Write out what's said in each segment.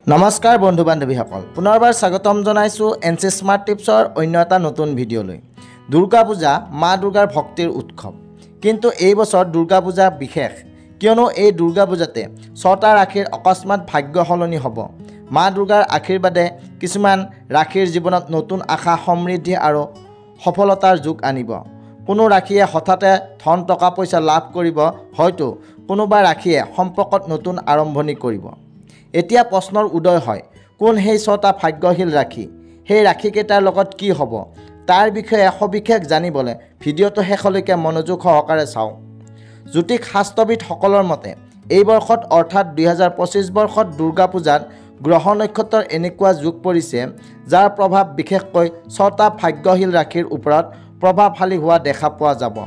নমস্কাৰ বন্ধু বান্ধৱীসকল, পুনৰবাৰ স্বাগতম জনাইছোঁ এন চি স্মাৰ্ট টিপছৰ অন্য এটা নতুন ভিডিঅ'লৈ। দুৰ্গা পূজা মা দুৰ্গাৰ ভক্তিৰ উৎসৱ, কিন্তু এই বছৰ দুৰ্গা পূজা বিশেষ, কিয়নো এই দুৰ্গা পূজাতে ছটা ৰাশিৰ অকস্মাত ভাগ্য সলনি হ'ব। মা দুৰ্গাৰ আশীৰ্বাদে কিছুমান ৰাশিৰ জীৱনত নতুন আশা, সমৃদ্ধি আৰু সফলতাৰ যুগ আনিব। কোনো ৰাশিয়ে হঠাতে ধন টকা পইচা লাভ কৰিব, হয়তো কোনোবা ৰাশিয়ে সম্পৰ্কত নতুন আৰম্ভণি কৰিব। এতিয়া প্ৰশ্নৰ উদয় হয়, কোন সেই ছটা ভাগ্যশীল ৰাশি, সেই ৰাশিকেইটাৰ লগত কি হ'ব, তাৰ বিষয়ে সবিশেষ জানিবলৈ ভিডিঅ'টো শেষলৈকে মনোযোগ সহকাৰে চাওক। জ্যোতিষ শাস্ত্ৰবিদসকলৰ মতে এই বৰ্ষত অৰ্থাৎ 2025 বৰ্ষত দুৰ্গা পূজাত গ্ৰহ নক্ষত্ৰৰ এনেকুৱা যোগ পৰিছে যাৰ প্ৰভাৱ বিশেষকৈ ছটা ভাগ্যশীল ৰাশিৰ ওপৰত প্ৰভাৱশালী হোৱা দেখা পোৱা যাব।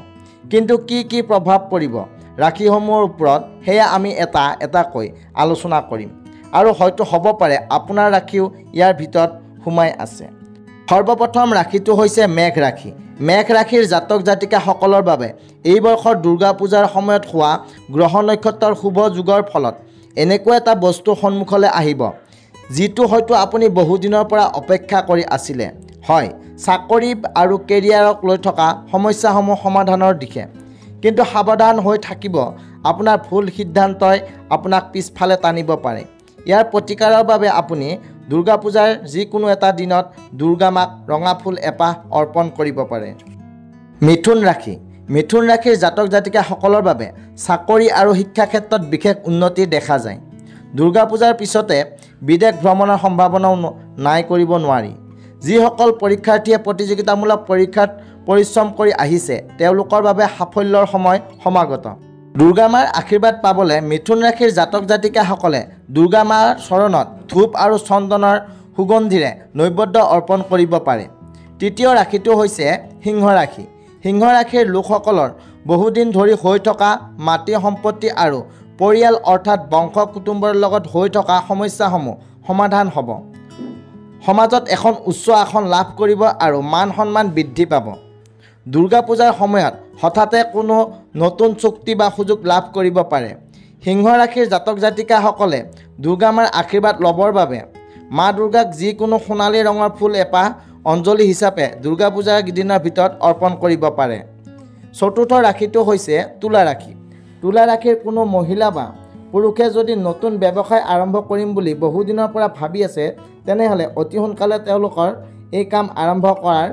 কিন্তু কি কি প্ৰভাৱ পৰিব ৰাশিসমূহৰ ওপৰত, সেয়া আমি এটা এটাকৈ আলোচনা কৰিম আৰু হয়তো হ'ব পাৰে আপোনাৰ ৰাশিও ইয়াৰ ভিতৰত সোমাই আছে। সৰ্বপ্ৰথম ৰাশিটো হৈছে মেঘ ৰাশি। মেঘ ৰাশিৰ জাতক জাতিকাসকলৰ বাবে এই বৰ্ষৰ দুৰ্গা পূজাৰ সময়ত হোৱা গ্ৰহ নক্ষত্ৰৰ শুভ যোগৰ ফলত এনেকুৱা এটা বস্তু সন্মুখলৈ আহিব যিটো হয়তো আপুনি বহুদিনৰ পৰা অপেক্ষা কৰি আছিলে। হয়, চাকৰি আৰু কেৰিয়াৰক লৈ থকা সমস্যাসমূহ সমাধানৰ দিশে, কিন্তু সাৱধান হৈ থাকিব, আপোনাৰ ভুল সিদ্ধান্তই আপোনাক পিছফালে টানিব পাৰে। ইয়াৰ প্ৰতিকাৰৰ বাবে আপুনি দুৰ্গা পূজাৰ যিকোনো এটা দিনত দুৰ্গা মাক ৰঙা ফুল এপাহ অৰ্পণ কৰিব পাৰে। মিথুন ৰাশি। মিথুন ৰাশিৰ জাতক জাতিকাসকলৰ বাবে চাকৰি আৰু শিক্ষা ক্ষেত্ৰত বিশেষ উন্নতি দেখা যায়। দুৰ্গা পূজাৰ পিছতে বিদেশ ভ্ৰমণৰ সম্ভাৱনাও নাই কৰিব নোৱাৰি। যিসকল পৰীক্ষাৰ্থীয়ে প্ৰতিযোগিতামূলক পৰীক্ষাত পৰিশ্ৰম কৰি আহিছে তেওঁলোকৰ বাবে সাফল্যৰ সময় সমাগত। দুৰ্গা মাৰ আশীৰ্বাদ পাবলৈ মিথুন ৰাশিৰ জাতক জাতিকাসকলে দুৰ্গা মাৰ চৰণত ধূপ আৰু চন্দনৰ সুগন্ধিৰে নৈবেদ্য অৰ্পণ কৰিব পাৰে। তৃতীয় ৰাশিটো হৈছে সিংহ ৰাশি। সিংহ ৰাশিৰ লোকসকলৰ বহুদিন ধৰি হৈ থকা মাটি সম্পত্তি আৰু পৰিয়াল অৰ্থাৎ বংশ কুটুম্বৰ লগত হৈ থকা সমস্যাসমূহ সমাধান হ'ব। সমাজত এখন উচ্চ আসন লাভ কৰিব আৰু মান সন্মান বৃদ্ধি পাব। দুৰ্গা পূজাৰ সময়ত হঠাতে কোনো নতুন চুক্তি বা সুযোগ লাভ কৰিব পাৰে। সিংহ ৰাশিৰ জাতক জাতিকাসকলে দুৰ্গা মাৰ আশীৰ্বাদ ল'বৰ বাবে মা দুৰ্গাক যিকোনো সোণালী ৰঙৰ ফুল এপাহ অঞ্জলি হিচাপে দুৰ্গা পূজাৰ দিনৰ ভিতৰত অৰ্পণ কৰিব পাৰে। চতুৰ্থ ৰাশিটো হৈছে তুলা ৰাশি। তুলা ৰাশিৰ কোনো মহিলা বা পুৰুষে যদি নতুন ব্যৱসায় আৰম্ভ কৰিম বুলি বহুদিনৰ পৰা ভাবি আছে, তেনেহ'লে অতি সোনকালে তেওঁলোকৰ এই কাম আৰম্ভ কৰাৰ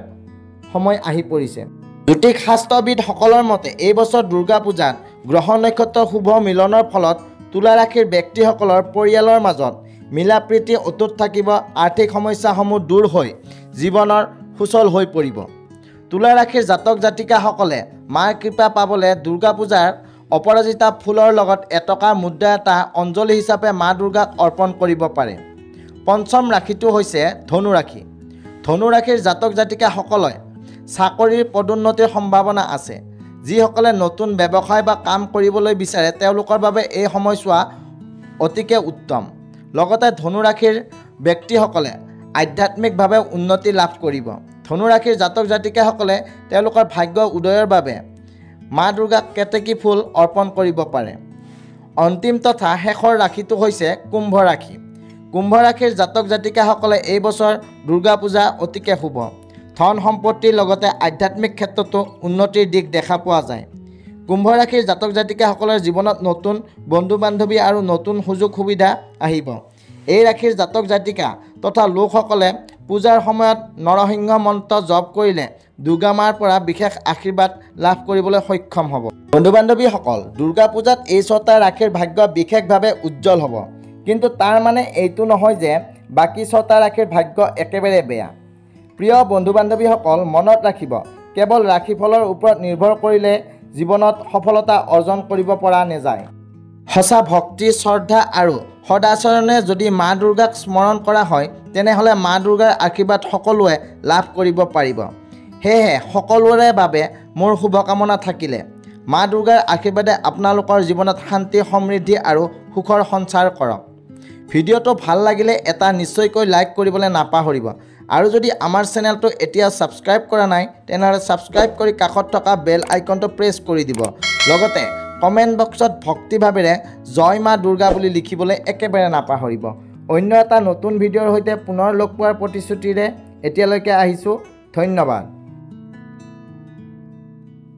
সময় আহি পৰিছে। জ্যোতিষ শাস্ত্ৰবিদসকলৰ মতে এই বছৰ দুৰ্গা পূজাত গ্ৰহ নক্ষত্ৰৰ শুভ মিলনৰ ফলত তুলা ৰাশিৰ ব্যক্তিসকলৰ পৰিয়ালৰ মাজত মিলা প্ৰীতি অটুট থাকিব, আৰ্থিক সমস্যাসমূহ দূৰ হৈ জীৱনৰ সুচল হৈ পৰিব। তুলা ৰাশিৰ জাতক জাতিকাসকলে মাৰ কৃপা পাবলৈ দুৰ্গা পূজাৰ অপৰাজিতা ফুলৰ লগত এটকা মুদ্ৰা এটা অঞ্জলি হিচাপে মা দুৰ্গাক অৰ্পণ কৰিব পাৰে। পঞ্চম ৰাশিটো হৈছে ধনু ৰাশি। ধনু ৰাশিৰ জাতক জাতিকাসকলে চাকৰিৰ পদোন্নতিৰ সম্ভাৱনা আছে। যিসকলে নতুন ব্যৱসায় বা কাম কৰিবলৈ বিচাৰে তেওঁলোকৰ বাবে এই সময়ছোৱা অতিকে উত্তম। লগতে ধনুৰাশিৰ ব্যক্তিসকলে আধ্যাত্মিকভাৱে উন্নতি লাভ কৰিব। ধনুৰাশিৰ জাতক জাতিকাসকলে তেওঁলোকৰ ভাগ্য উদয়ৰ বাবে মা দুৰ্গাক কেতেকী ফুল অৰ্পণ কৰিব পাৰে। অন্তিম তথা শেষৰ ৰাশিটো হৈছে কুম্ভ ৰাশি। কুম্ভ ৰাশিৰ জাতক জাতিকাসকলে এই বছৰ দুৰ্গা পূজা অতিকে শুভ। ধন সম্পত্তিৰ লগতে আধ্যাত্মিক ক্ষেত্ৰতো উন্নতিৰ দিশ দেখা পোৱা যায়। কুম্ভ ৰাশিৰ জাতক জাতিকাসকলৰ জীৱনত নতুন বন্ধু বান্ধৱী আৰু নতুন সুযোগ সুবিধা আহিব। এই ৰাশিৰ জাতক জাতিকা তথা লোকসকলে পূজাৰ সময়ত নৰসিংহ মন্ত্ৰ জপ কৰিলে দুৰ্গা মাৰ পৰা বিশেষ আশীৰ্বাদ লাভ কৰিবলৈ সক্ষম হ'ব। বন্ধু বান্ধৱীসকল, দুৰ্গা পূজাত এই ছটা ৰাশিৰ ভাগ্য বিশেষভাৱে উজ্জ্বল হ'ব, কিন্তু তাৰ মানে এইটো নহয় যে বাকী ছটা ৰাশিৰ ভাগ্য একেবাৰে বেয়া। প্ৰিয় বন্ধু বান্ধৱীসকল, মনত ৰাখিব, কেৱল ৰাশিফলৰ ওপৰত নিৰ্ভৰ কৰিলে জীৱনত সফলতা অৰ্জন কৰিব পৰা নাযায়। সঁচা ভক্তি, শ্ৰদ্ধা আৰু সদাচৰণে যদি মা দুৰ্গাক স্মৰণ কৰা হয়, তেনেহ'লে মা দুৰ্গাৰ আশীৰ্বাদ সকলোৱে লাভ কৰিব পাৰিব। সেয়েহে সকলোৰে বাবে মোৰ শুভকামনা থাকিলে। মা দুৰ্গাৰ আশীৰ্বাদে আপোনালোকৰ জীৱনত শান্তি, সমৃদ্ধি আৰু সুখৰ সঞ্চাৰ কৰক। ভিডিঅ'টো ভাল লাগিলে এটা নিশ্চয়কৈ লাইক কৰিবলৈ নাপাহৰিব আৰু যদি আমাৰ চেনেলটো এতিয়া ছাবস্ক্ৰাইব কৰা নাই তেনেহ'লে ছাবস্ক্ৰাইব কৰি কাষত থকা বেল আইকনটো প্ৰেছ কৰি দিব। লগতে কমেণ্ট বক্সত ভক্তিভাৱেৰে জয় মা দুৰ্গা বুলি লিখিবলৈ একেবাৰে নাপাহৰিব। অন্য এটা নতুন ভিডিঅ'ৰ সৈতে পুনৰ লগ পোৱাৰ প্ৰতিশ্ৰুতিৰে এতিয়ালৈকে আহিছোঁ। ধন্যবাদ।